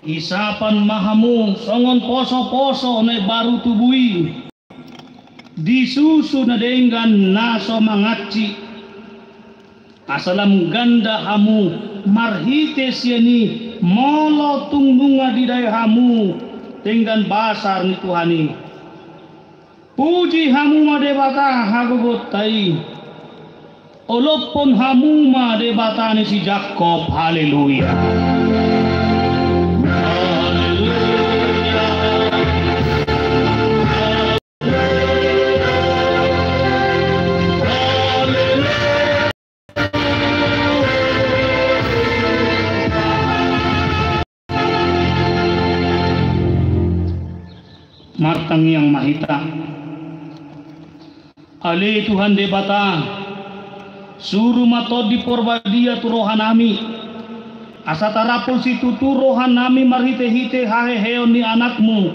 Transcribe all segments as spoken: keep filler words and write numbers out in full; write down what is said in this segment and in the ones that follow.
Isapan ma hamu songon poso-poso na baru tubu i, disusu na denggan na so mangansi. Asa lam ganda hamu marhite sian i, molo tung nunga didae hamu denggan basa ni Tuhan i. Puji hamu ma Debata hagogotta i. Olophon hamu ma Debata ni si Jakkob. Haleluya. Martangiang ma hita. Ale Tuhan Debata, suru ma Tondi Porbadia tu rohanami, asa tarapul situtu rohanami marhite-hite haheheon ni Anakmu,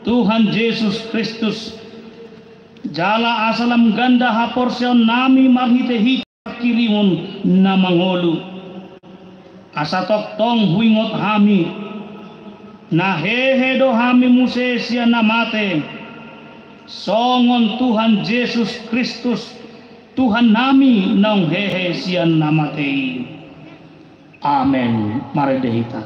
Tuhan Jesus Kristus. Jala asa lam ganda haporseaonnami marhite-hite pangkirimon na mangolu. Asa tongtong huingot hami, na hehe do hami muse sian na mate, songon Tuhan Jesus Kristus, Tuhannami naung hehe sian na mate i. Amen. Marende hita.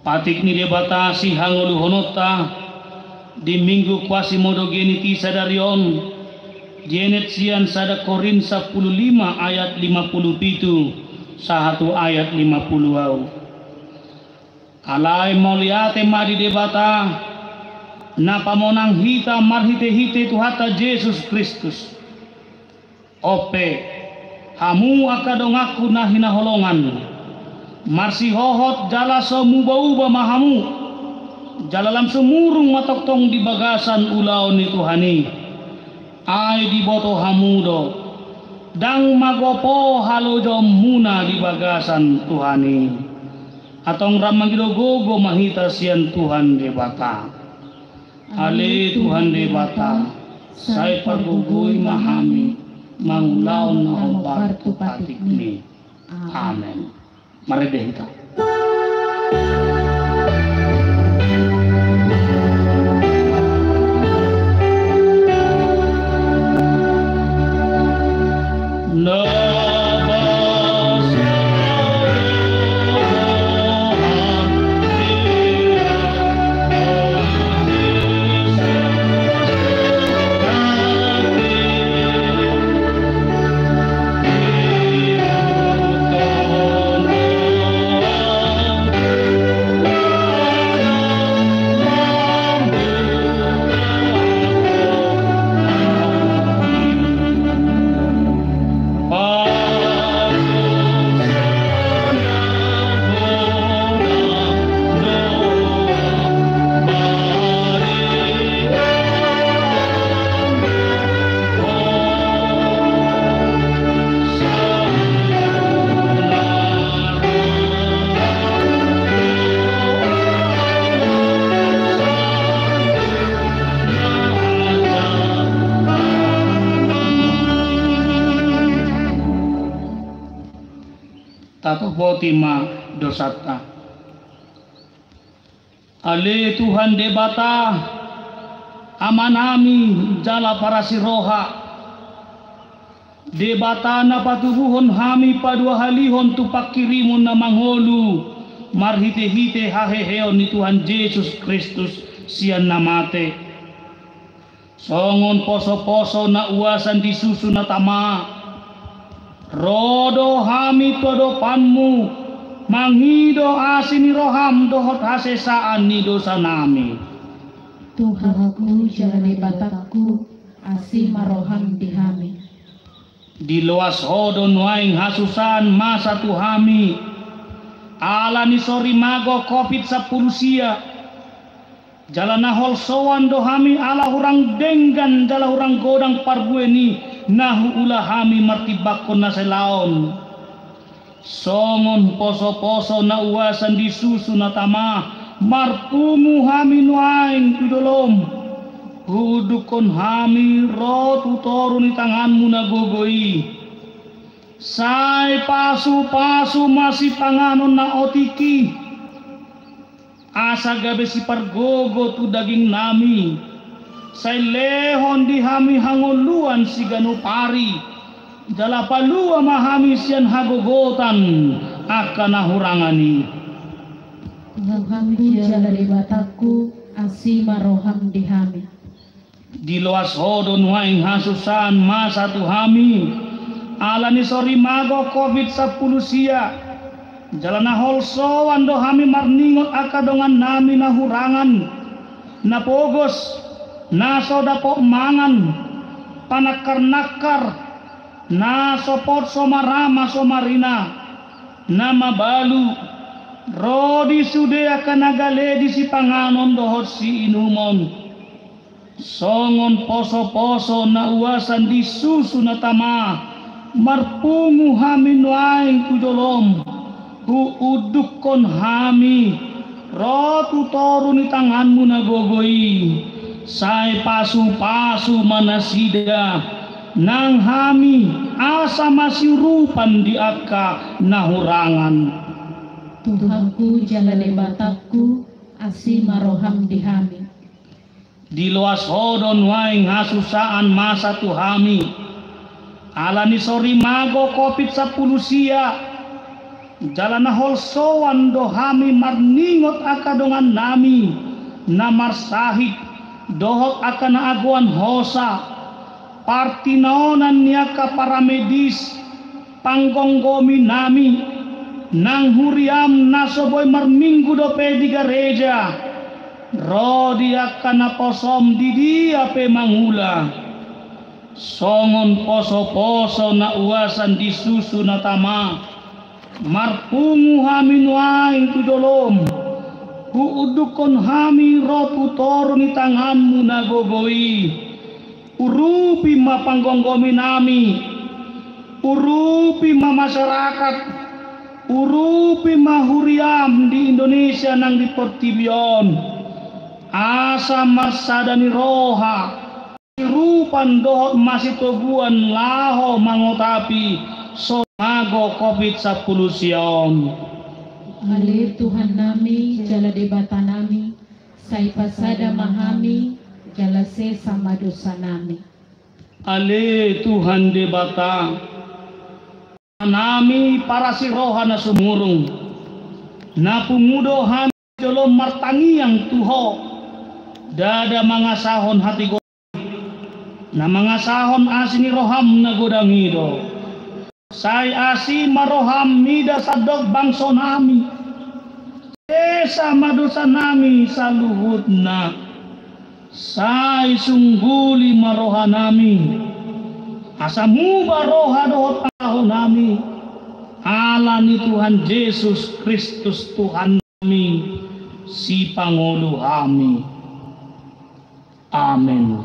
Patik ni Debata sihangoluhononta di Minggu Quasimodogeniti sadari on, dienet sian sada Korint sampulu lima ayat lima pulu pitu sahat tu ayat lima pulu ualu. Alai mauliate ma di Debata, na pamonang hita marhite-hite Tuhanta Jesus Kristus. Onpe, hamu angka donganku na hinaholongan, marsihohot jala so muba-uba ma hamu, jala lam sumurung ma tongtong di bagasan ulaon ni Tuhan i. Ai diboto hamu do, ndang magopo halojaonmuna di bagasan Tuhan i. Antong rap mangido gogo ma hita sian Tuhan Debata. Ale Tuhan Debata, sai pargogoi ma hami mangulahon na hombar tu patikmi. Amen. Marende hita. Boti ma dosanta. Ale Tuhan Debata, Amanami jala parasi roha, Debata na patubuhon hami paduahalihon tu pangkirimon na mangolu marhitehite haheheon ni Tuhan Jesus Kristus sian na mate. Songon posoposo na uasan di susu na tama, ro do hami tu adopanmu, mangido asi ni roham dohot hasesaan ni dosanami. Tuhanku jala Debatangku, asi ma roham di hami. Diloas ho do nuaeng hasusaan masa tu hami, ala ni sorimago Covid sampulu sia, jala na holsoan do hami ala hurang denggan jala hurang godang parbuena i na huula hami martimbangkon na salaon. Songon posoposo na uasan di susu na tama, marpungu hami nuaeng tu jolom. Huundukkon hami ro tu toru ni tanganmu na gogo i. Sai pasupasu ma sipanganon na otik i, asa gabe sipargogo tu dagingnami. Sai lehon di hami hangoluan siganup ari, jala palua ma hami sian hagogotan angka na hurangan i. Tuhanku jala Debatangku, asi ma roham di hami. Diloas ho do nuaeng hasusaan masa tu hami, ala ni sorimago Covid sampulu sia, jala na holsoan do hami marningot angka dongannami na hurangan, na pogos, na so dapot mangan, panangkarnangkar, na so pot so marama so marina, na mabalu, ro di sude angka na gale di sipanganon dohot siinumon. Songon posoposo na uasan di susu na tama, marpungu hami nuaeng tu jolom. Huundukkon hami ro tu toru ni tanganmu na gogo i. Sai pasupasu ma nasida nang hami, asa masiurupan di angka na hurangan. Tuhanku jala Debatangku, asi ma roham di hami. Diloas ho do nuaeng hasusaan masa tu hami, ala ni sorimago Covid sampulu sia, jala na holsoan do hami marningot angka dongannami na marsahit, dohot angka na agoan hosa, partinaonan ni angka paramedis, panggomgominami, nang huriam na so boi marminggu dope di gareja, ro di angka naposom di dia pe mangula. Songon posoposo na uasan di susu na tama, marpungu hami nuaeng tu jolom. Huundukkon hami ro tu toru ni tanganmu na gogo i. Urupi ma panggomgominami, urupi ma masyarakat, urupi ma huriam di Indonesia nang di portibi on. Asa marsada ni roha, siurupan dohot masitoguan laho mangotapi sorimago Covid sampulu sia on. Ale Tuhannami jala Debatanami, sai pasada ma hami, jala sesa ma dosanami. Ale Tuhan Debata, Amanami parasi roha na sumurung, na pungu do hami jolom martangiang tu Ho, ndada mangasahon hatigoran, na mangasahon asi ni roham na godang i do. Sai asi ma roham mida sandok bangsonami. Sesa ma dosanami saluhutna. Sai sungguli ma rohanami, asa muba roha dohot angka rohanami, ala ni Tuhan Jesus Kristus Tuhannami, Sipangolu hami. Amen.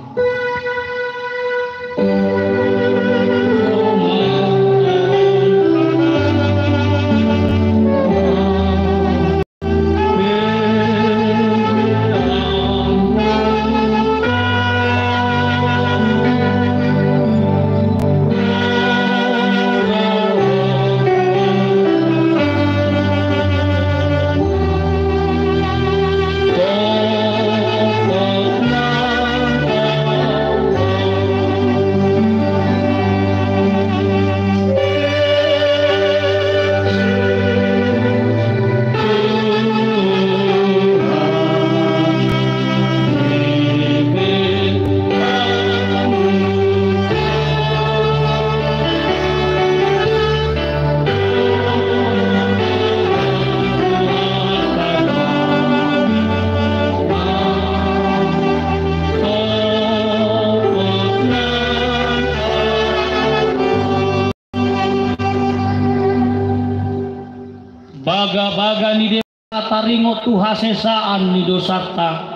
taringot tu hasesaan ni dosanta.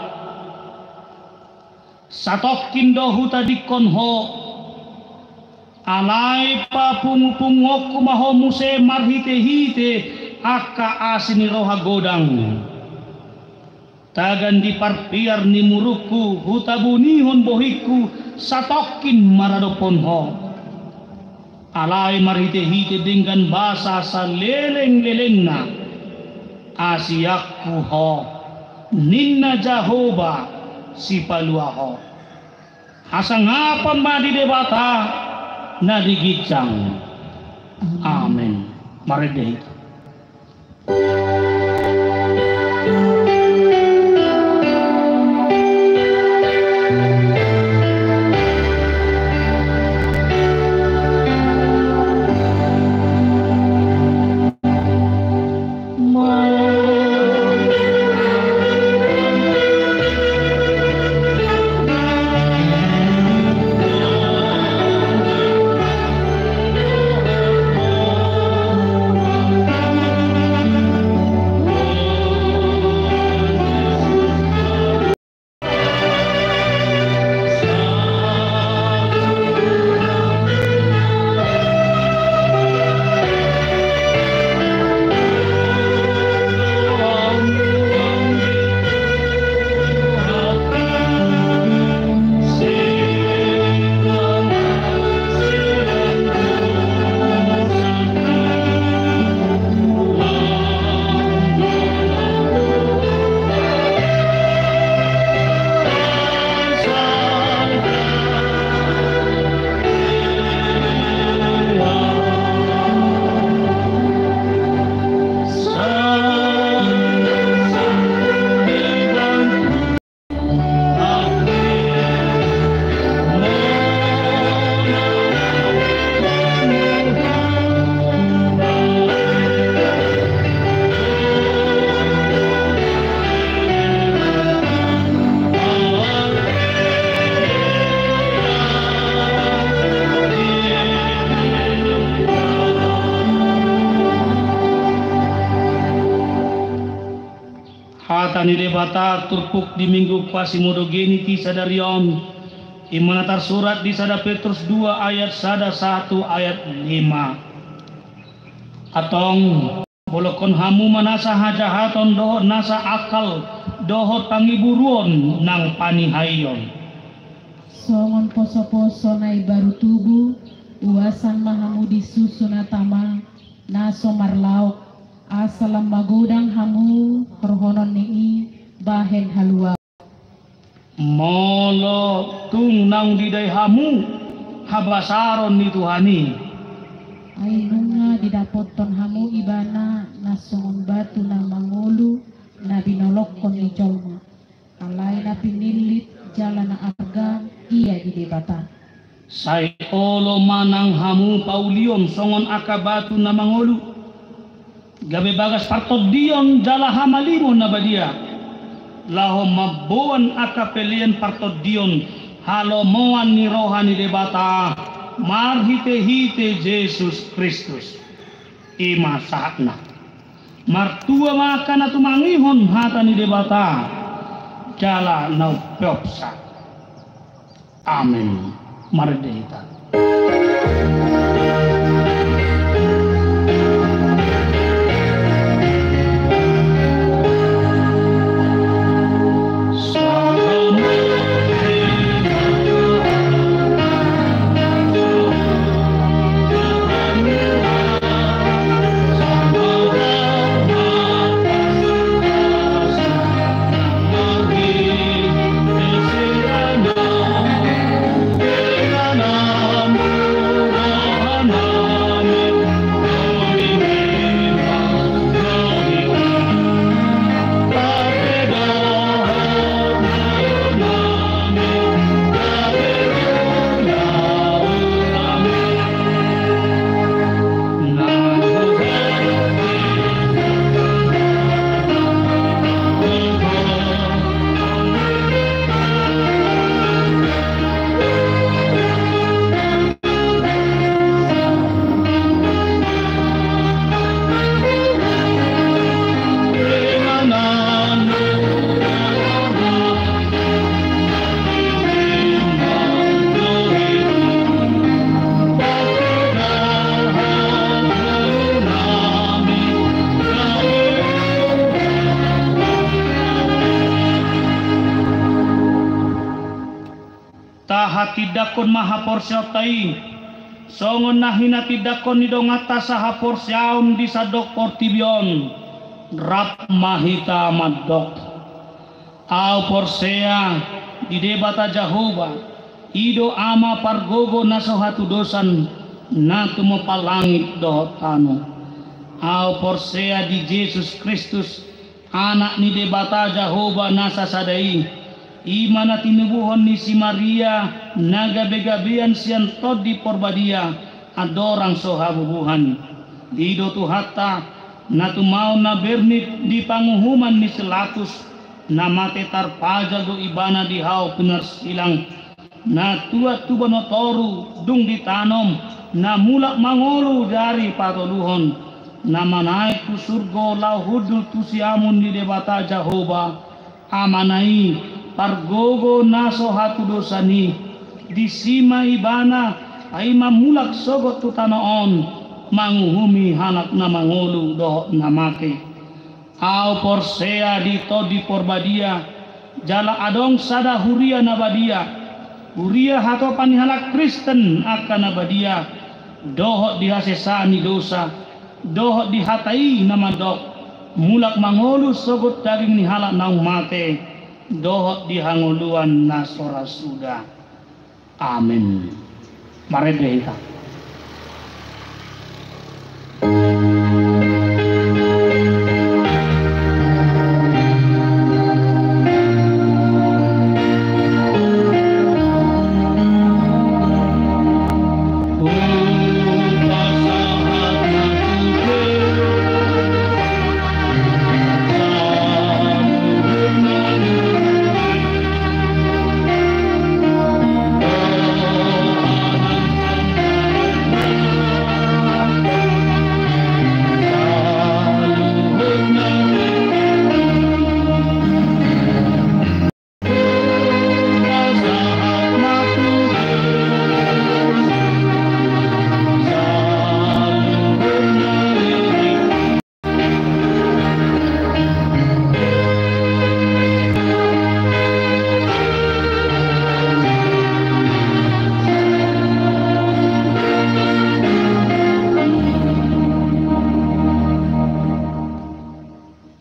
Satongkin do hutadingkon Ho, alai papungupunguonku ma Ho muse marhitehite angka asi ni roha godang. Tagan di parpiar ni murukku hutabunihon bohingku satongkin maradophon Ho. Alai marhitehite denggan basa salelenglelengna, asianku Ho, ninna Jahowa Sipalua Ho. Hasangapon ma di Debata na di ginjang. Amen. Marende hita. Hata ni Debata turpuk di Minggu Quasimodogeniti sadari on, i ma na tarsurat di sada Petrus dua ayat sada sahat tu ayat lima. Antong, bolongkon hamu ma nasa hajahaton dohot nasa angkal dohot pangiburuon nang panihaion. Songon posoposo na imbaru tubu, uasan ma hamu di susu na tama, na so marlaok, asa lam magodang hamu horhonon ni i bahen haluaon. Molo tung naung didai hamu habasaron ni Tuhan i. Ai nunga didapothon hamu ibana na songon batu na mangolu na binolongkon ni jolma. Alai na pinillit jala na arga ia di Debata. Sai olo ma nang hamu paulion songon angka batu na mangolu, gabe bagas partondion jala hamalimon na badia, laho mamboan angka pelean partondion halomoan ni roha ni Debata marhitehite Jesus Kristus. I ma sahatna. Martua ma angka na tumangihon hata ni Debata jala na umpeopsa. Amen. Marende hita. Hatindangkon ma haporseaonta i, songon na hinatindangkon ni donganta sahaporseaon di sandok portibi on, rap ma hita mandok. Ahu porsea di Debata Jahowa, i do Ama pargogo na so hatudosan, na tumompa langit dohot tano. Ahu porsea di Jesus Kristus, Anak ni Debata Jahowa na sasada i, i ma na tinubuhon ni si Maria, na gabegabean sian Tondi Porbadia, andorang so habubuhan. I do Tuhanta, na tumaon na bernit di panguhuman ni si Pilatus, na mate tarpajal do Ibana di hau pinarsilang, na tuat tu banua toru, dung ditanom, na mulak mangolu dari patoluhon, na manaek tu surgo laho hundul tu siamun ni Debata Jahowa, Amana i, pargogo na so hatudosan i, disi ma Ibana, ai ma mulak sogot tu tano on, manguhumi halak na mangolu dohot na mate. Ahu porsea di Tondi Porbadia, jala adong sada huria na badia, huria hatopan ni halak Kristen angka na badia, dohot di hasesaan ni dosa, dohot di hata i na mandok, mulak mangolu sogot daging ni halak naung mate, dohot di hangoluan na so ra suda. Amen. Marende hita.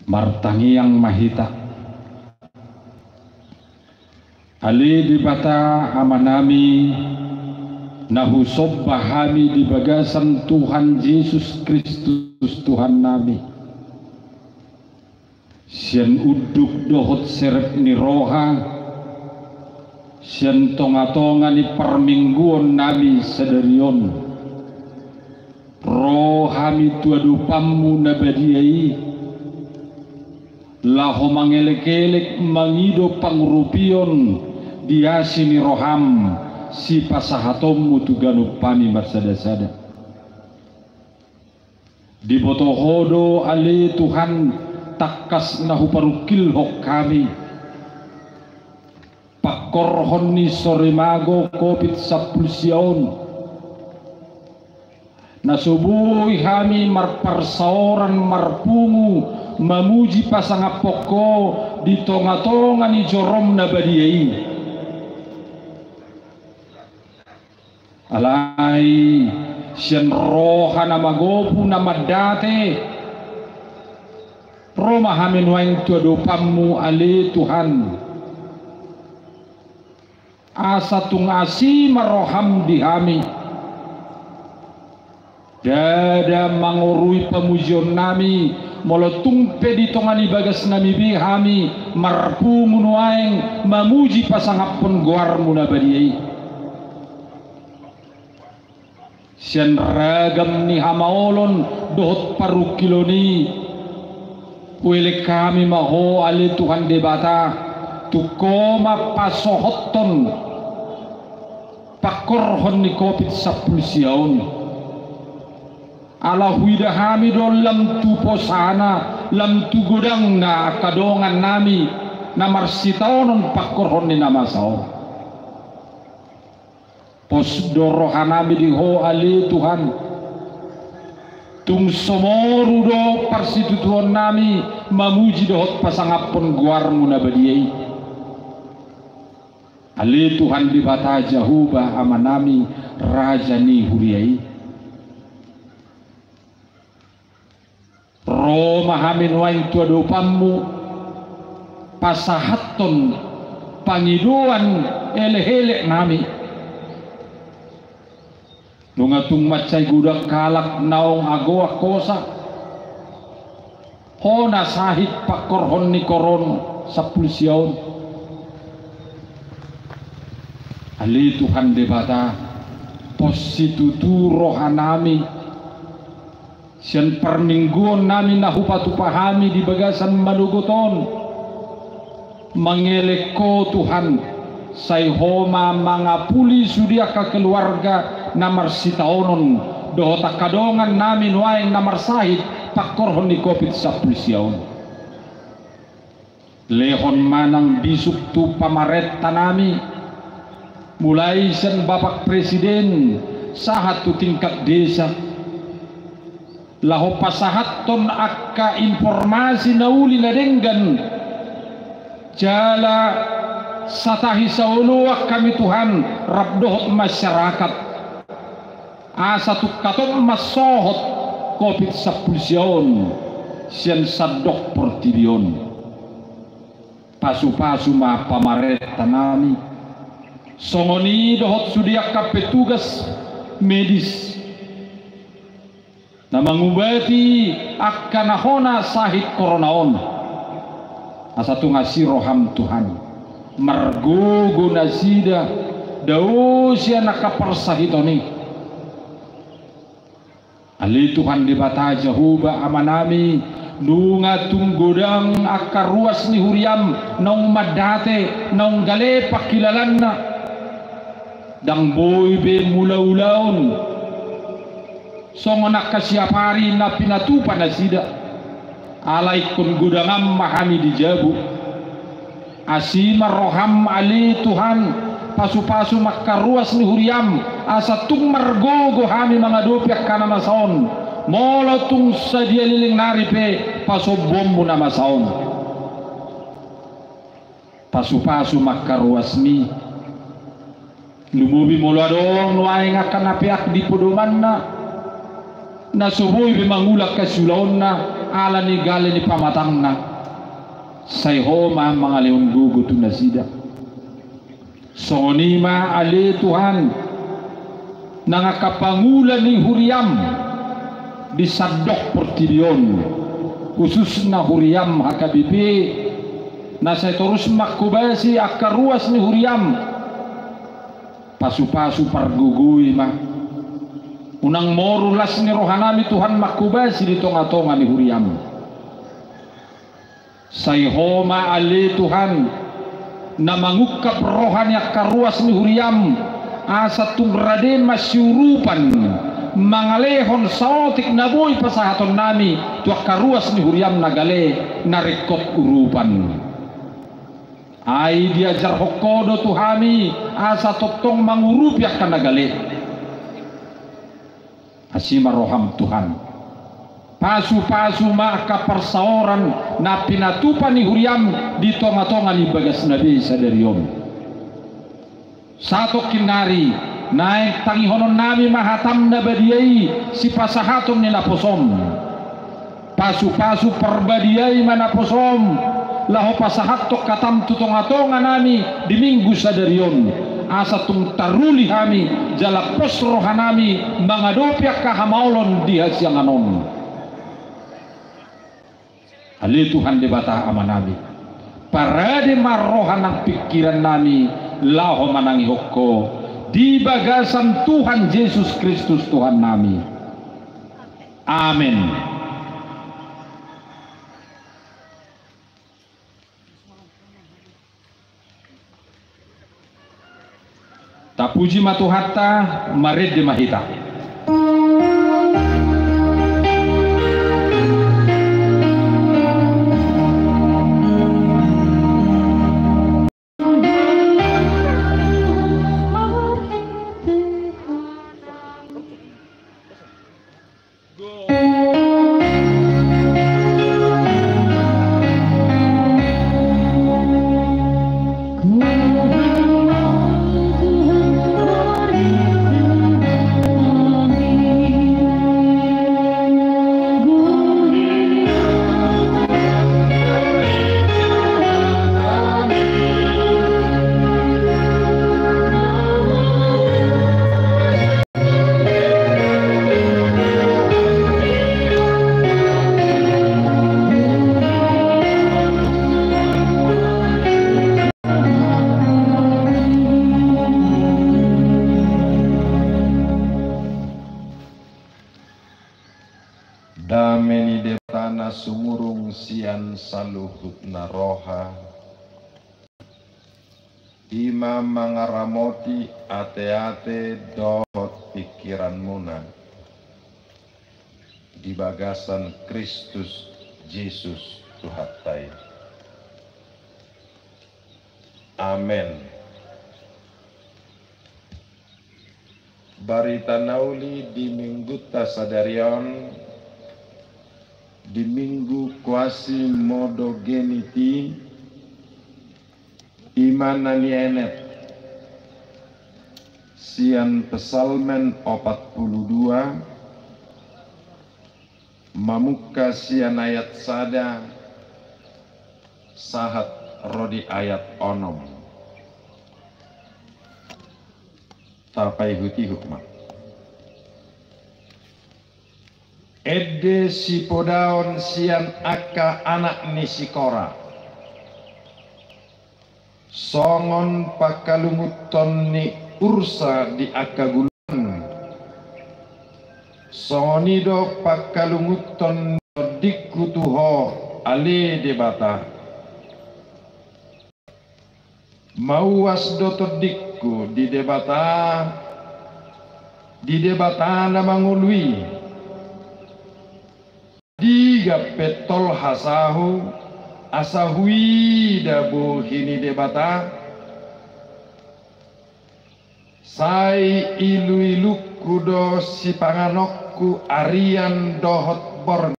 Martangiang ma hita. Ale Debata Amanami, na husomba hami di bagasan Tuhan Jesus Kristus Tuhannami. Sian unduk dohot serep ni roha, sian tongatonga ni parmingguonnami sadari on, ro hami tu adopanmu na badia i, laho mangelekelek mangido pangurupion di asi ni roham, sipasahatonmu tu ganup hami marsadasada. Diboto Ho do ale Tuhan, tangkas na huparungkilhon hami. Pangkorhon ni sore mago Covid sampulu sia on, na so boi hami marparsaoran marpungu mamuji pasangaphon Ho di tongatonga ni jorom na badia i. Alai sian roha na magopu na mandate, ro ma hami nuaeng tu adopanmu ale Tuhan. Asa tung asi ma roham di hami. Ndada mangorui pamujionnami, molo tung pe di tonga ni bagasnami be hami marpungu nuaeng mamuji pasangaphon goarmu na badia i. Sian ragam ni hamaolon dohot parungkilon i, huelek hami ma Ho ale Tuhan Debata, tung Ho ma pasohothon pangkorhon ni Covid sampulu sia on. Ala huida hami do lam tu posana, lam tu godangna angka dongannami na marsitaonon pangkorhon ni na masa on. Pos do rohanami di Ho ale Tuhan. Tung so moru do parsitutuonnami mamuji dohot pasangaphon goarmu na badia i. Ale Tuhan Debata Jahowa Amanami, Raja ni huria i. Ro ma hami nuaeng tu adopanmu, pasahathon pangidoan elekelek nami. Nunga tung mansai godang halak naung agoan hosa, hona sahit pangkorhon ni koron sampulu sia on. Ale Tuhan Debata, pos situtu rohanami sian parmingguon nami na hupatupa hami di bagasan manogot on. Mangelek Ho Tuhan, sai Ho ma mangapuli sude angka keluarga na marsitaonon dohot angka dongan nami nuaeng na marsahit pangkorhon ni covid sampulu sia on. Lehon ma nang bisuk tu pamarenta nami, mulai sian Bapak Presiden sahat tu tingkat desa, laho pasahathon angka informasi na uli na denggan jala satahi saoloan hami Tuhan rap dohot masyarakat, asa tung hatop mansohot covid sampulu sia on sian sandok portibi on. Pasupasu ma pamarenta nami, songon i dohot sude angka petugas medis na mangubati angka na hona sahit korona on. Asa tung asi roham Tuhan, margogo nasida dao sian angka parsahiton i. Ale Tuhan Debata Jahowa Amanami, nunga tung godang angka ruas ni huriam naung mandate, naung gale pangkilalanna. Ndang boi be mulaulaon songon angka siapari na pinatupa nasida, ala ingkon godangam ma hami di jabu. Asi ma roham ale Tuhan, pasupasu ma angka ruas ni huriam, asa tung margogo hami mangadopi angka na masa on. Molo tung sadia leleng nari pe pasombuonmu na masa on. Pasupasu ma angka ruasmi. Lumobi molo adong nuaeng angka na peak di podomanna, na so boi be mangula angka siulaonna ala ni gale ni pamatangna, sai Ho ma mangalehon gogo tu nasida. Songon i ma ale Tuhan, nang angka pangula ni huriam di sandok portibi on, khususna huriam H K B P, na sai torus manghobasi angka ruas ni huriam. Pasupasu pargogoi ma. Unang moru las ni rohanami Tuhan manghobasi di tongatonga ni huriam. Sai Ho ma ale Tuhan, na mangungkap roha ni angka ruas ni huriam, asa tung rade masiurupan, mangalehon saotik na boi pasahatonnami tu angka ruas ni huriam na gale, na ringkot urupan. Ai diajarhon Ho do tu hami, asa tongtong mangurupi angka na gale. Asi ma roham Tuhan. Pasupasu ma angka parsaoran na pinatupa ni huriam di tongatonga ni bagasna be sadari on. Satongkin nari, naeng tangihononnami ma hatam na badia i sipasahaton ni naposom. Pasupasu parbadiai ma naposom, laho pasahathon hatam tu tongatonganami di minggu sadari on, asa tung taruli hami jala pos rohanami mangadopi angka hamaolon di hasiangan on. Ale Tuhan Debata Amanami, parade ma roha nang pingkirannami laho manangihon Ho di bagasan Tuhan Jesus Kristus Tuhannami. Amen. Tapuji ma Tuhanta, marende ma hita. saluhutna roha, i ma mangaramoti ateate dohot pingkiranmuna di bagasan Kristus Jesus Tuhanta i. Amen. Barita na uli di Minggunta sadari on, di Minggu Quasimodogeniti, i ma na nienet sian Psalmen opat pulu dua, mamungka sian ayat sada sahat ro di ayat onom. Tapaihutihut ma. Ende sipodaon sian angka anak ni si Kora, songon pangkalungunhon ni ursa di angka guluan, songon i do pangkalungunhon ni tondingku tu Ho, ale Debata. Mauas do tondingku di Debata, di Debata na mangolu i. Digan pe tol hasahu, asa huida bohi ni Debata. Sai iluilungku do sipanganonku arian dohot borngin.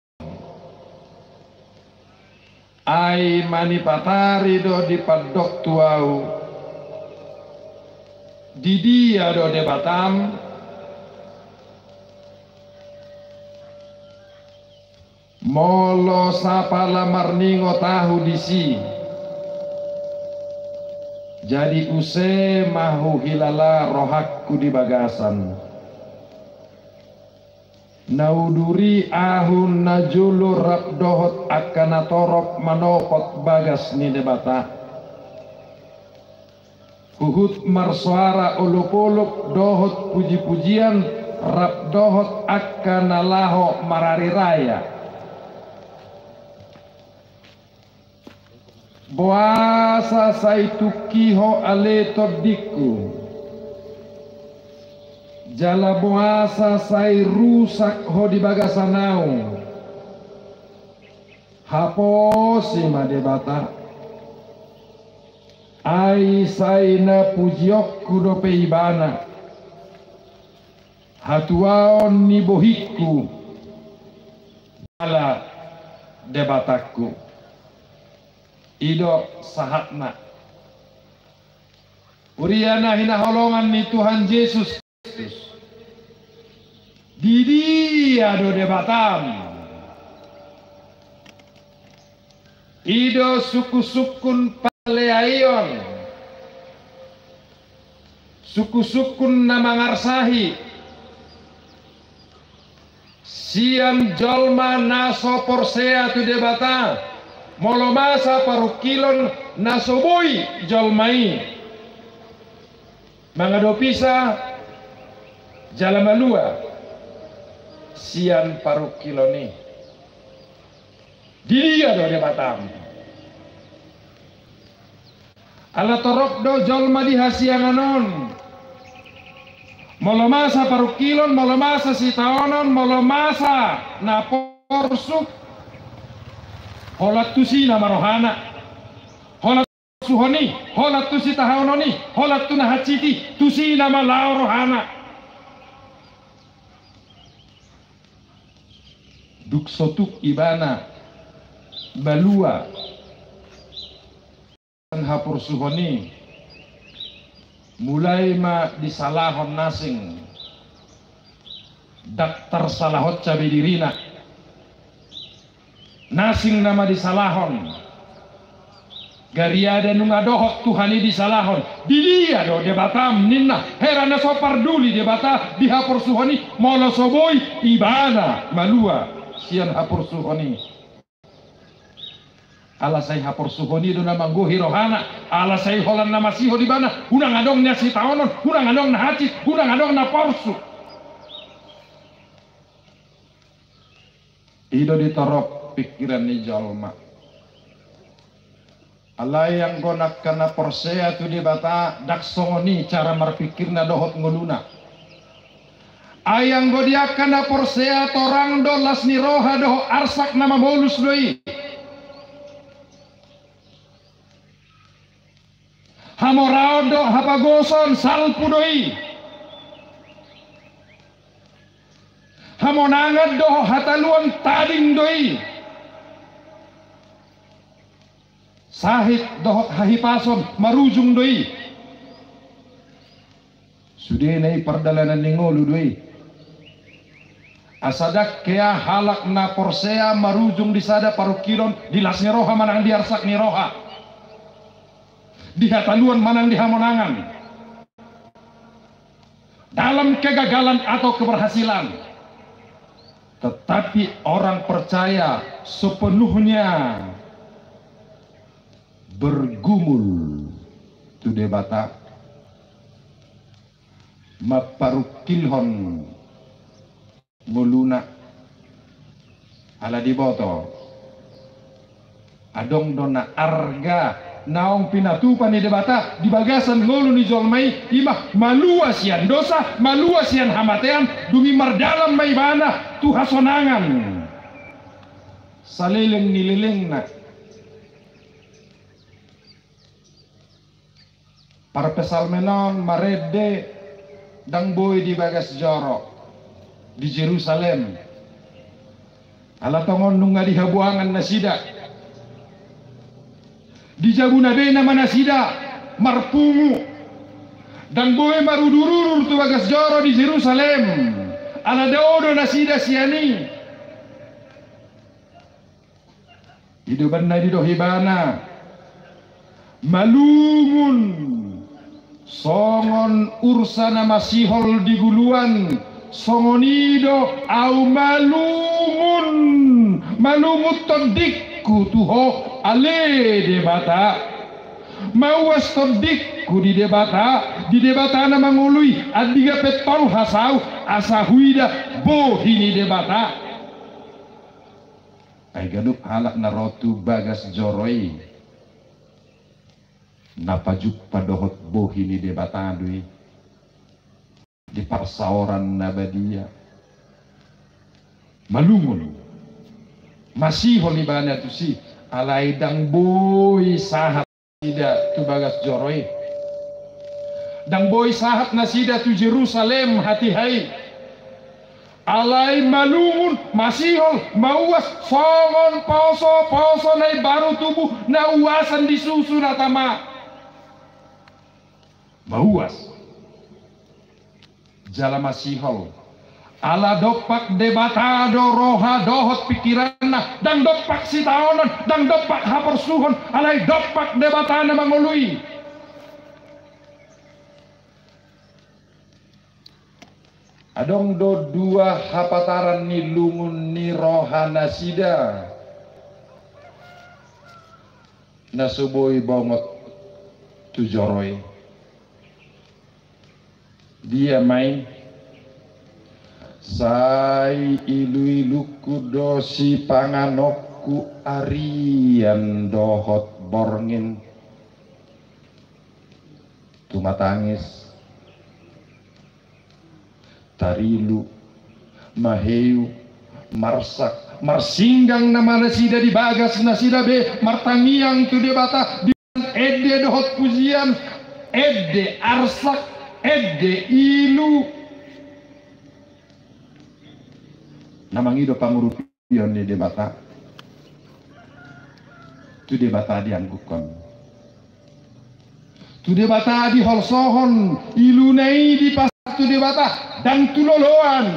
Ai manipatari do dipandok tu ahu, didia do Debatam? Molo sapala marningot ahu disi, jadi use ma huhilala rohangku di bagasan. Na uduri ahu najolo rap dohot angka natorop manopot bagas ni Debata. Huhut marsoara olopolop dohot pujipujian rap dohot angka na laho marariraya. Boasa sai tungki ho ale tondingku? Jala boasa sai rusak ho di bagasan ahu? Haposi ma Debata. Ai sai na pujionku dope Ibana, hatuaon ni bohingku, jala Debatangku. I do sahatna. Huria na hinaholongan ni Tuhan Jesus Kristus, didia do Debatam? I do sungkunsungkun paleaion, sungkunsungkun na mangarsahi sian jolma na so porsea tu Debata, molo masa parungkilon na so boi jolma i mangadopisa jala malua sian parungkilon i. Didia do Debatam? Ala torop do jolma di hasiangan on. Molo masa parungkilon, molo masa sitaonon, molo masa na porsuk, holan tusi nama rohana. Holan tu porsuhon i, holan tu sitaonon i, holan tu na hansit i, tusi nama laho rohana. Dung so tuk ibana malua sian haporsuhon i, mulai ma disalahon na asing. Ndang tarsalahon cabe dirina. Na asing nama disalahon. Gariada nunga dohot Tuhan i disalahon. Didia do Debatam ninna. Hera na so parduli Debata di haporsuhon i, molo so boi ibana malua sian haporsuhon i. Ala sai haporsuhon i do na manggohi rohana. Ala sai holan na masihol ibana, unang adong na sitaonon, unang adong na hansit, unang adong na porsuk. I do di torop pingkiran ni jolma. Alai anggo angka na porsea tu Debata, ndang songon i cara marpingkirna dohot ngoluna. Ai anggo di angka na porsea torang do las ni roha dohot arsak na mamolus do i. Hamoraon dohot hapagoson salpu do i. Hamonangan dohot hataluon tading do i. Sahit dohot hahipason marujung do i. Sudena i pardalanan ni ngolu do i. Asa ndang hea halak na porsea marujung di sada parungkilon, di las ni roha manang di arsak ni roha, di hataluon manang di hamonangan, dalam kegagalan atau keberhasilan. Tetapi orang percaya sepenuhnya bergumul tu Debata, mamparungkilhon ngoluna. Ala diboto, adong do na arga naung pinatupa ni Debata di bagasan ngolu ni jolma i, i ma malua sian dosa, malua sian hamatean, dung i mardalan ma ibana tu hasonangan saleleng ni lelengna. Parpsalmen on marende ndang boi di bagas joro di Jerusalem. Ala tongon nunga di habuangan nasida. Di jabuna be nama nasida marpungu. Ndang boi marudur-udur tu bagas joro di Jerusalem. Ala dao do nasida sian i. I do umbahen na didok ibana, malungun songon ursa na masihol di guluan, songon i do ahu malungun, malungun tondingku tu ho ale Debata. Mauas tondingku di Debata, di Debata na mangolui, andigan pe tolhas ahu asa huida bohi ni Debata. Ai ganup halak na ro tu bagas joro i na pajumpa dohot bohi ni Debata do i di parsaoran na badia. Malungun, masihol ibana tusi, alai ndang boi sahat nasida tu bagas joro i. Ndang boi sahat nasida tu Jerusalem hatiha i. Alai malungun, masihol, mauas, songon poso-poso na imbaru tubu na uasan di susu na tama. Mauas jala masihol. Ala dompak Debata do roha dohot pingkiranna, ndang dompak sitaonon, ndang dompak haporsuhon, alai dompak Debata na mangolui. Adong do dua hapataran ni lungun ni roha nasida na so boi bongot tu joro i. Dia ma i? Sai ilu-ilungku do sipanganonku arian dohot borngin. Tumatangis, tarilu, maheu, marsak, marsinggang nama nasida di bagas nasida be, martangiang tu Debata di ende dohot pujian, ende arsak, ende ilu. Na mangido pangurupion ni Debata. Tu Debata diangguhon. Tu Debata diholsohon, iluna i dipasahat tu Debata, ndang tu loloan.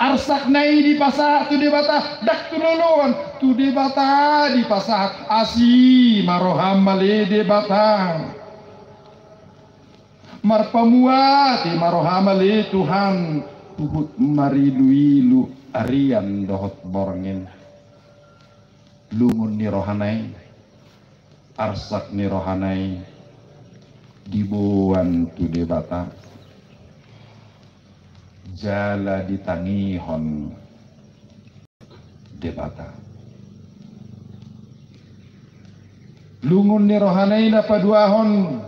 Arsakna i dipasahat tu Debata, ndang tu loloan. Tu Debata dipasahat, asi ma roham ale Debata. Marpamuati ma roham ale Tuhan, huhut marilu-ilu arian dohot borngin. Lungun ni rohana i, arsak ni rohana i diboan tu Debata jala ditangihon Debata. Lungun ni rohana i na paduahon,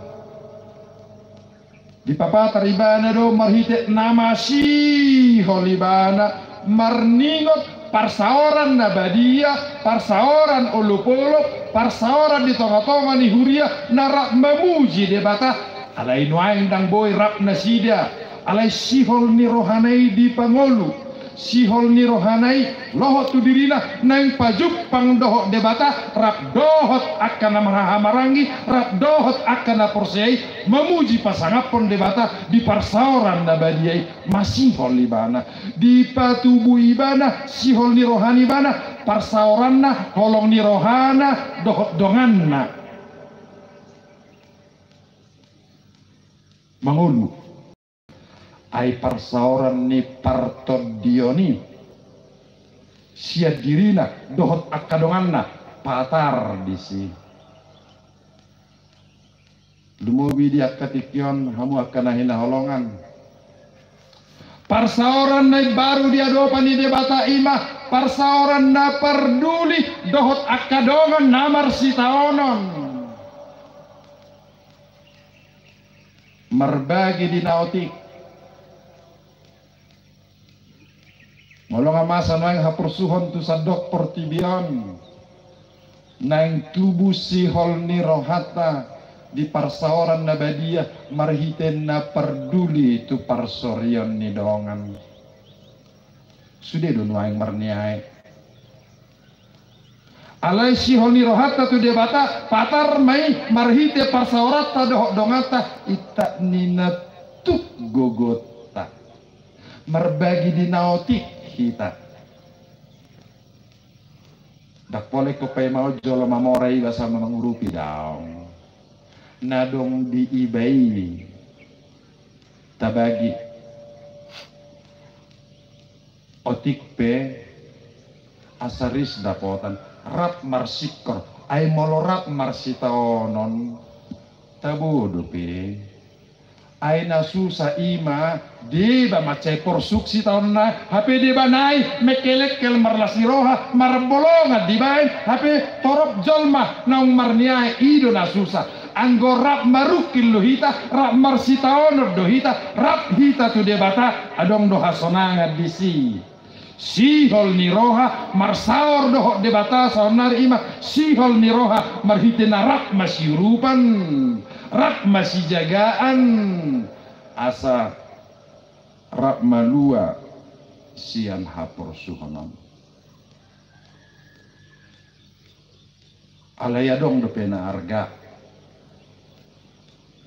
dipapatar ibana do marhite na masihol ibana marningot parsaoran na badia, parsaoran olopolop, parsaoran di tongatonga ni huria na rap mamuji Debata. Alai nuaeng ndang boi rap nasida, alai sihol ni rohana i dipangolu. Sihol ni rohana i lohot tu dirina naeng pajumpang dohot Debata, rap dohot angka na marhahamarangi, rap dohot angka na porsea i mamuji pasangaphon Debata di parsaoran na badia i. Masihol ibana, dipatubu ibana sihol ni roha ni ibana, parsaoranna, holong ni rohana dohot donganna. Mangolu. Ai parsaoran ni partondion i sian dirina dohot angka donganna patar disi. Lumobi di angka tingki on hamu angka na hinaholongan, parsaoran na imbaru di adopan ni Debata i ma parsaoran na parduli dohot angka dongan na marsitaonon. Marbagi di na otik. Molo nga masa naeng haporsuhon tu sandok portibi on, naeng tubu sihol ni rohanta di parsaoran na badia marhite na parduli tu parsorion ni dongan. Sude do nuaeng marniae. Alai sihol ni rohanta tu Debata patar ma i marhite parsaoranta dohot donganta, intak ni na tuk gogonta. Marbagi di na otik hita. Ndang pola ingkon paima on jolo mamora iba sama mangurupi, daong. Na adong di iba i tabagi. Otik pe asa ris dapotan, rap marsingkor, ai molo rap marsitaonon, tabo dope. Ai na susa i ma, deba mansai porsuk sitaonna, hape deba nai mengkelengkel marlas ni roha, marbolongan dibaen, hape torop jolma naung marniae, i do na susa. Anggo rap marungkil do hita, rap marsitaonon do hita, rap hita tu Debata, adong do hasonangan disi. Sihol ni roha marsaor dohot Debata saonnari i ma sihol ni roha marhite na rap masiurupan, rap masijagaan, asa rap malua sian haporsuhon on. Alai adong dope na arga.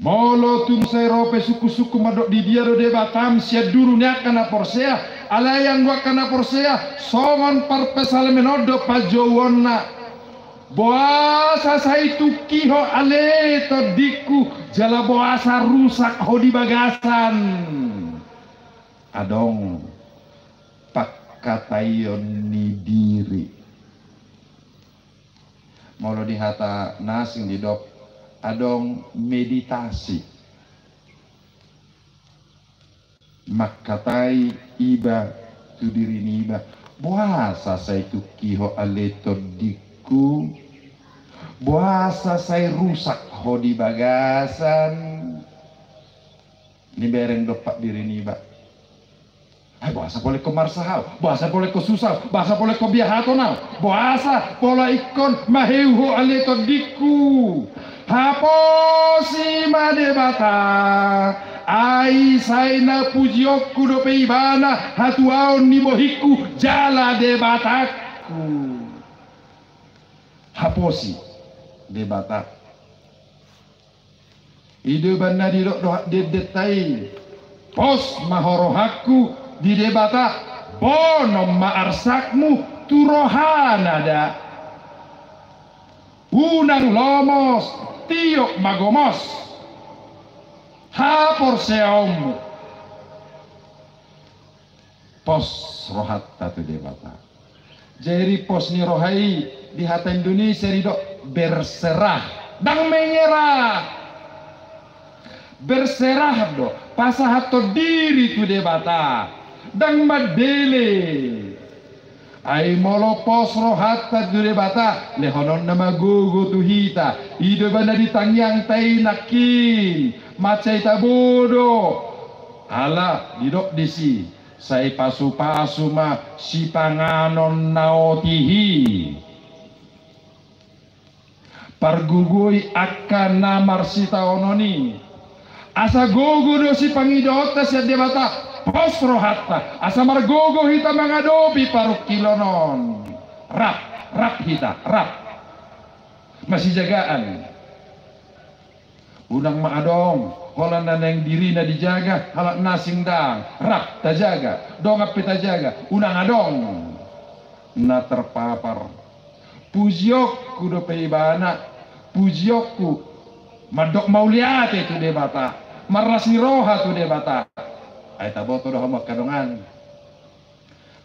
Molo tung sai ro pe sungkunsungkun mandok di dia do Debatam sian duru ni angka na porsea, alai anggo angka na porsea songon parpsalmen on do panjouonna. Boasa sai tungki ho ale tondingku, jala boasa rusak ho di bagasan. Adong pangkataion ni diri. Molo di hata na asing didok adong meditasi. Mangkatai iba tu diri niba, boasa sai tungki ho ale tondingku, boasa sai rusak ho di bagasan. Nibereng dompak diri niba. Ai boasa pola ingkon marsa ahu, boasa pola ingkon susa ahu, boasa pola ingkon biahaton ahu, boasa pola ingkon maheu ho ale tondingku. Haposi ma Debata, ai sai na pujionku dope ibana hatuaon ni bohingku jala Debatangku. Haposi Debata. I do umbahen na didok dohot dendenta i, pos ma ho rohangku di Debata, bonom ma arsakmu tu rohana da. Unang lomos, tiop ma gomos haporseaonmu. Pos rohanta tu Debata. Jadi pos ni roha i di hata Indonesia didok berserah. Ndang menyerah. Berserah do, pasahathon diri tu Debata. Ndang mandele. Ai molo pos rohanta tu Debata, lehononna ma gogo tu hita. I do ibana di tangiangta i nangkin, mansai tabo do. Ala didok disi, sai pasupasu ma sipanganon na otik i. Pargogoi angka na marsitaonon i. Asa gogo do sipangidoonta sian Debata, pos rohanta, asa margogo hita mangadopi parungkilon on. Rap, rap hita, rap. Masijagaan. Unang ma adong, holan na naeng dirina dijaga, halak na asing ndang, rap tajaga, dongan pe tajaga, unang adong na terpapar. Pujionku dope ibana, pujionku, mandok mauliate tu Debata, marlas ni roha tu Debata. Ai taboto do hamu angka dongan.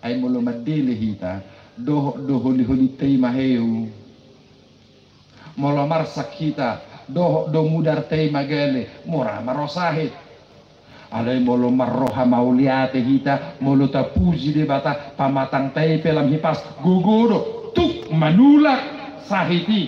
Ai molo mandele hita, dohot do holiholinta i maheu. Molo marsak hita, dohot do mudarta i magale, mura ma ro sahit. Alai molo marroha mauliate hita, molo tapuji Debata, pamatangta i pe lam hipas, gogo do, tuk manulak sahit i.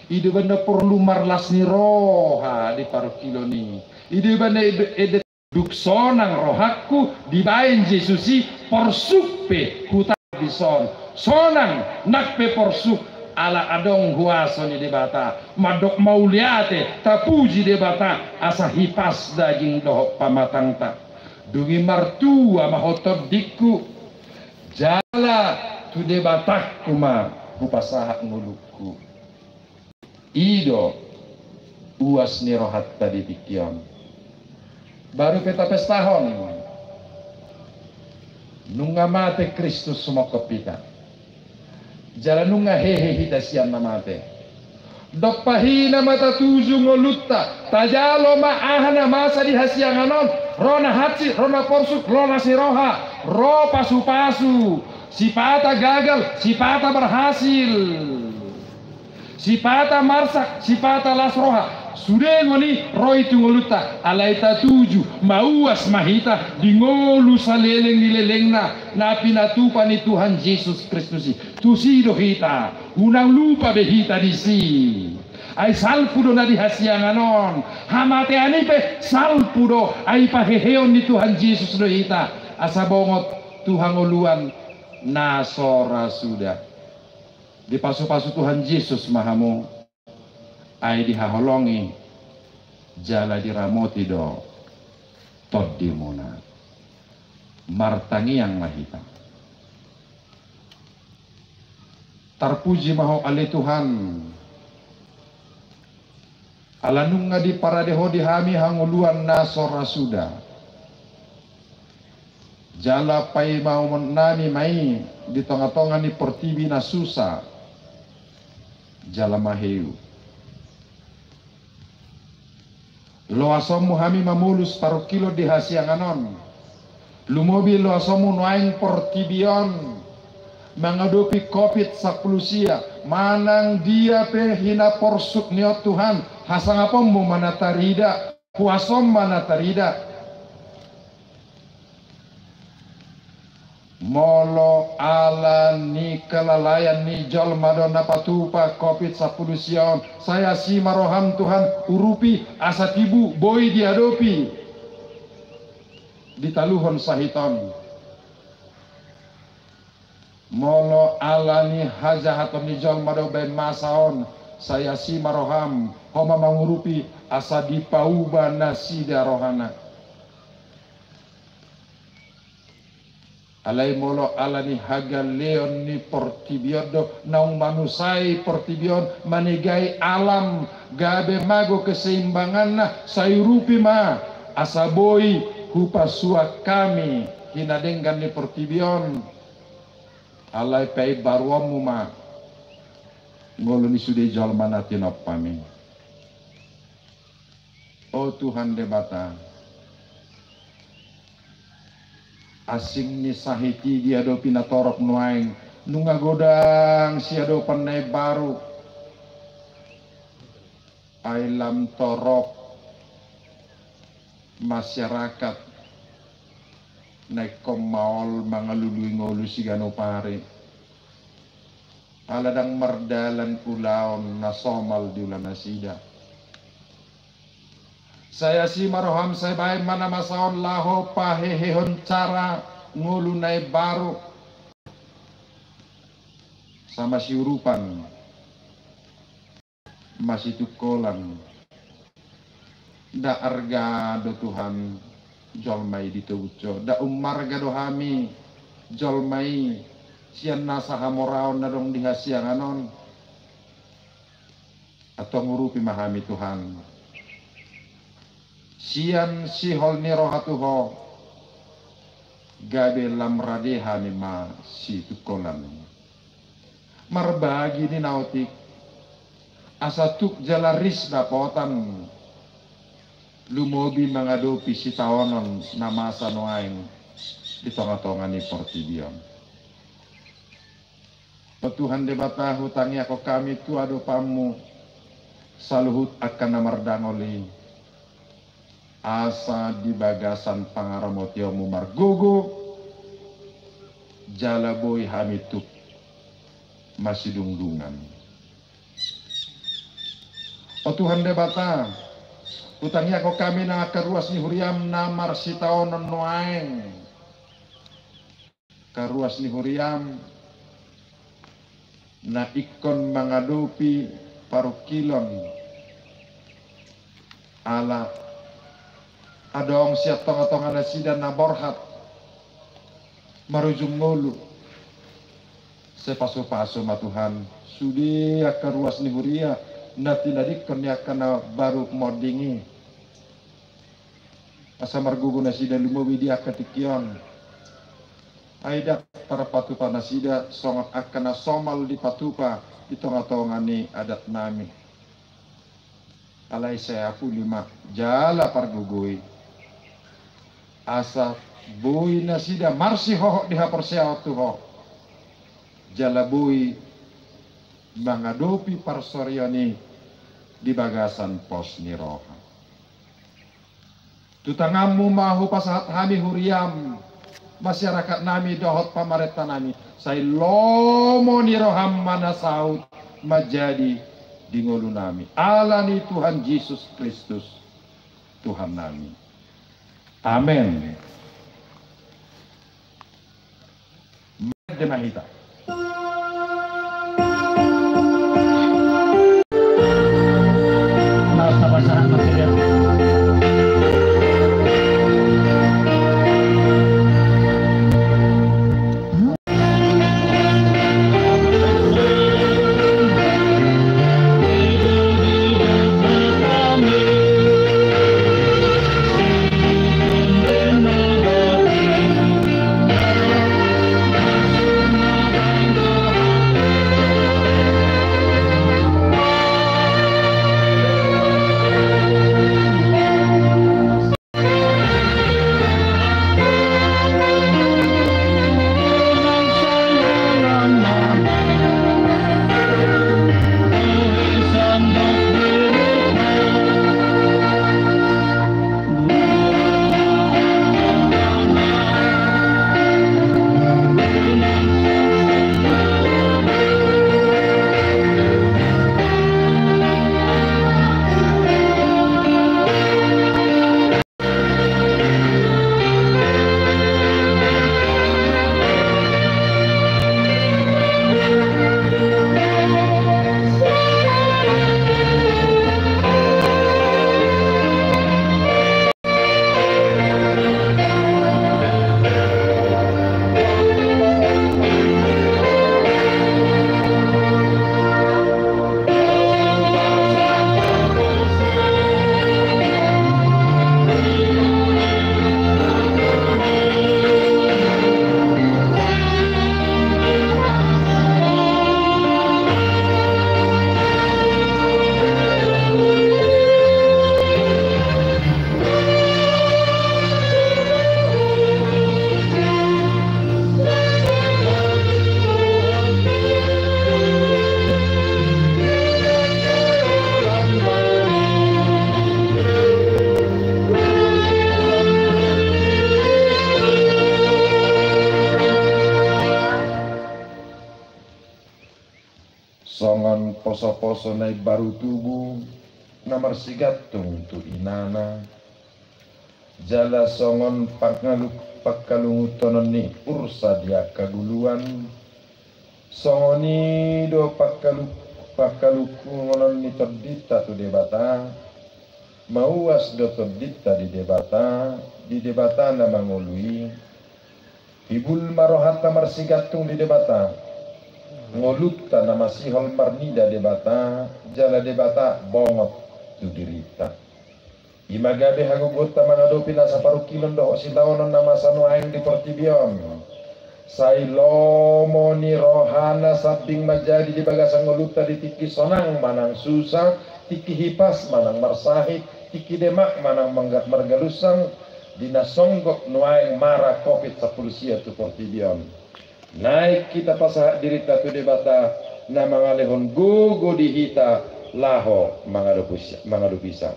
I do ibana porlu marlas ni roha di parungkilon i. I do ibana ede, ede Dung sonang rohangku dibaen Jesus i, porsuk pe hutangihon dison. Sonang nang pe porsuk, ala adong huaso ni Debata. Mandok mauliate, tapuji Debata, asa hipas daging dohot pamatangta. Dung i martua ma ho tondingku, jala tu Debatangku ma hupasahat ngolungku. I do uas ni rohanta di tingki on. Baru pe tapestahon. Nunga mate Kristus sumongkop hita. Jala nunga hehe hita sian na mate. Dompak i nama tatuju ngolunta, tajalo ma aha na masa di hasiangan on, ro na hansit, ro na porsuk, ro las ni roha, ro pasupasu, sipata gagal, sipata berhasil. Sipata marsak, sipata las roha, sude ngoni ro i tu ngolunta, alai tatuju, mauas ma hita di ngolu saleleng ni lelengna, na pinatupa ni Tuhan Jesus Kristus i. Tusi do hita, unang lupa be hita disi. Ai salpu do na di hasiangan on, hamatean i pe salpu do, ai paheheon ni Tuhan Jesus do hita, asa bongot tu hangoluan na so ra suda. Dipasupasu Tuhan Jesus ma hamu, ai dihaholongi jala diramoti do tondimuna. Martangiang ma hita. Tarpuji ma Ho ale Tuhan. Ala nunga diparade Ho di hami hangoluan na so ra suda. Jala paimaon nami ma i di tongatonga ni portibi na susa jala maheu. Loasonmu hami mamolus parungkilon di hasiangan on. Lumobi loasonmu nuaeng portibi on mangadopi Covid sampulu sia, manang dia pe hinaporsuk ni on Tuhan, hasangaponmu ma na tarida, huasom ma na tarida. Molo ala ni kelalaian ni jolma do na patupa Covid sampulu sia on, sai asi ma roham Tuhan, urupi asa tibu boi diadopi. Ditaluhon sahit on. Molo ala ni hajahaton ni jolma do baen masa on, sai asi ma roham, Ho ma mangurupi asa dipauba nasida rohana. Alai molo ala ni hagaleon ni portibi on do naung manusai portibi on, manegai alam gabe mago keseimbanganna, sai urupi ma asa boi hupasuak hami hinadenggan ni portibi on. Alai paimbaruonmu ma ngolu ni sude jolma na tinompam i. O Tuhan Debata, asing ni sahit i diadopi natorop nuaeng, nunga godang siadopan na imbaru. Ai lam torop masyarakat na ingkon maol mangalului ngolu siganup ari. Ala ndang mardalan ulaon na somal diula nasida. Sai asi ma roham, sai baen ma na masa on laho pahehehon cara ngolu na imbaru. Sai masiurupan, masitungkolan. Nda arga do Tuhan jolma i ditobusho. Nda ummarga do hami jolma i sian nasa hamoraon na adong di hasiangan on. Antong urupi ma hami Tuhan. Sian sihol ni roha tu Ho, gabe lam rade hami masitungkolan. Marbagi ninna otik, asa tuk jala ris dapotan, lumobi mangadopi sitaonon na masa nuaeng di tongatonga ni portibi on. O Tuhan Debata, hutangiangkon hami tu adopanMu saluhut angka na mardangol i, asa di bagasan pangaramotionMu margogo, jala boi hami tuk masidungdungan. O Tuhan Debata, hutangiangkon hami nang angka ruas ni huriaM na marsitaonon nuaeng. Angka ruas ni huriaM na ingkon mangadopi parungkilon. Ala adong sian tongatonga nasida na borhat marujung ngolu. Sai pasupasu ma Tuhan sude angka ruas ni huria na tinadingkon ni angka na baru monding i. Asa margogo nasida lumobi di angka tingki on. Ai ndang tarpatupa nasida songon angka na somal dipatupa di tongatonga ni adatnami. Alai sai apuli ma jala pargogoi, asa boi nasida marsihohot di haporseaon tu Ho, jala boi mangadopi parsorion i di bagasan pos ni roha. Tu tanganMu ma hupasahat hami huriaM, masyarakat nami dohot pamarenta nami, sai lomo ni rohaM ma na saut manjadi di ngolu nami. Ala ni Tuhan Jesus Kristus, Tuhan nami. Amen. Mende ma hita. poso na imbaru tubu, na marsigantung tu inana. Jala songon pangaluk-, pangkalungutonon ni ursa di angka guluan, songon i do pangkaluk-, pangkalungutonon ni tondinta tu Debata, mauas do tondinta di Debata, di Debata na mangolu i, Hibul ma rohanta marsigantung di Debata. Ngolunta na masihol marnida Debata, jala Debata bongot tu dirinta. I ma gabe hagogoonta mangadopi nasa parungkilon dohot sitaonon na masa nuaeng di portibi on. Sai lomo ni rohana sambing manjadi di bagasan ngolunta di tingki sonang manang susa, tingki hipas manang marsahit, tingki demak manang mangga-, margalussang, di na songgop nuaeng mara covid sampulu sia tu portibi on. Naeng hita pasahat dirinta tu Debata na mangalehon gogo di hita laho mangadopi-, mangadopisa.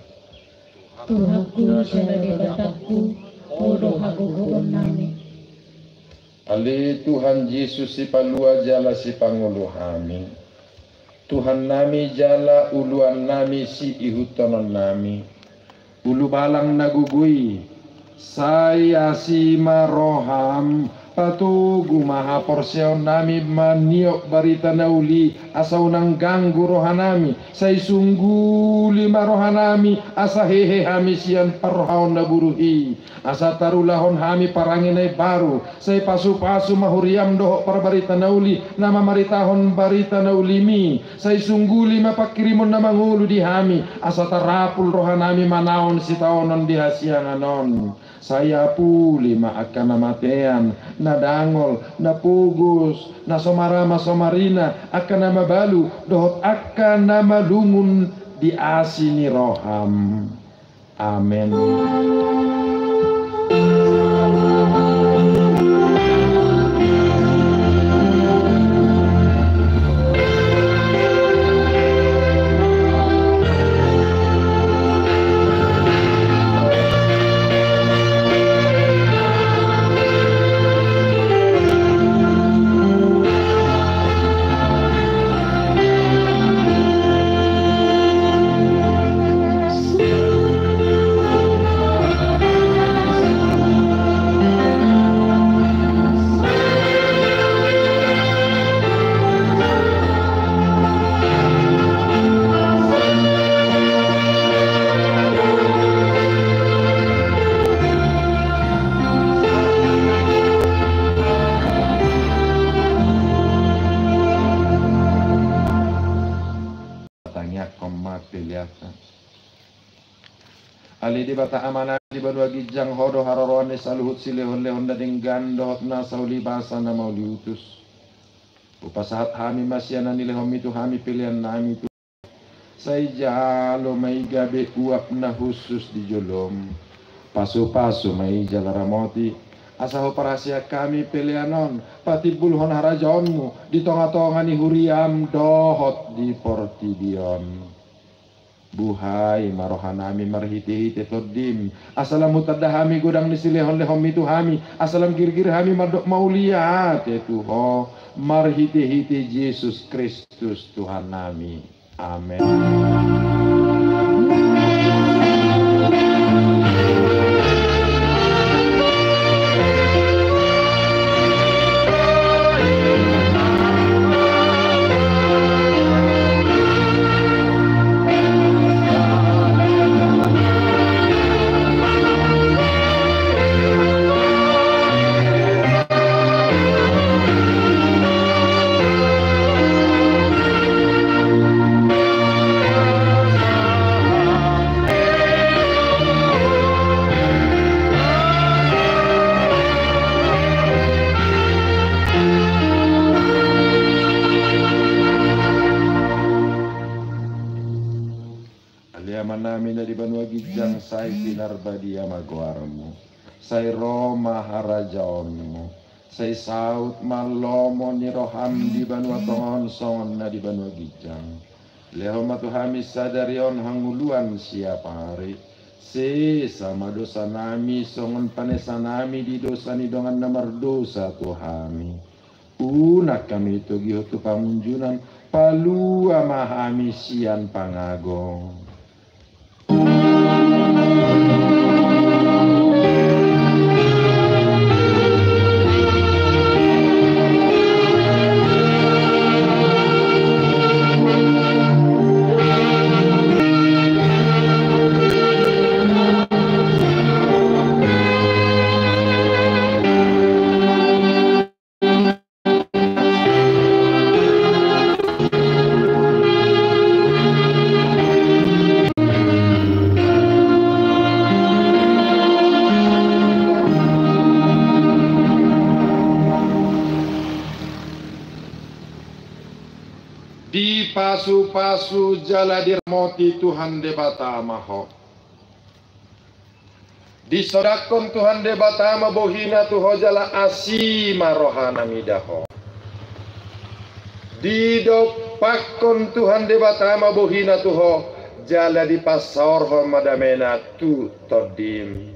Tuhanku jala Debatangku, Ho do hagogoonnami. Ale Tuhan Jesus, Sipalua jala Sipangolu hami. Tuhannami jala uluannami, siihuthononnami. Ulubalang na gogo i, sai asi ma roham, patogu ma haporseaonnami maniop barita na uli, asa unang ganggu rohanami, sai sungguli ma rohanami, asa hehe hami sian parrohaon na buruk i, asa tarulahon hami parange na imbaru, sai pasupasu ma huriam dohot parbarita na uli, na mamaritahon barita na ulimi, sai sungguli ma panghirimon na mangolu di hami, asa tarapul rohanami manaon sitaonon di hasiangan on. Sai apuli ma angka na matean, na dangol, na pogos, na so marama so marina, angka na mabalu, dohot angka na malungun di asi ni roham. Amen. Tangiangkon ma peleanta. Ale Debata Amanami di banua ginjang, Ho do haroroan ni saluhut silehonlehon na denggan dohot nasa ulibasa na mauliutus. Hupasahat hami ma sian na nilehonmi tu hami peleannami tu. Sai jalo ma i gabe uap na hushus di jolom. Pasupasu ma i jala ramoti, asa huparhaseang hami pelean on patimbulhon harajaonmu di tongatonga ni huriam dohot di portibi on. Buhai ma rohanami marhitehite Tondim, asa lam hutanda hami godang ni silehonlehonmi tu hami, asa lam girgir hami mandok mauliate tu Ho, marhitehite Jesus Kristus Tuhannami. Amen. Ale Amanami na di banua ginjang, sai pinarbadia ma goarmu. Sai ro ma harajaonmu. Sai saut ma lomo ni roham di banua tonga on songon na di banua ginjang. Lehon ma tu hami sadari on hangoluan siapari. Sesa ma dosanami songon panesanami di dosa ni dongan na mardosa tu hami. Unang hami togihon tu pangunjunan, Palua ma hami sian pangago. Dipasupasu jala diramoti Tuhan Debata ma ho. Disodangkon Tuhan Debata ma bohina tu ho jala asi ma rohana mida ho. Didompakkon Tuhan Debata ma bohina tu ho jala dipasaorhon ma damena tu tondim.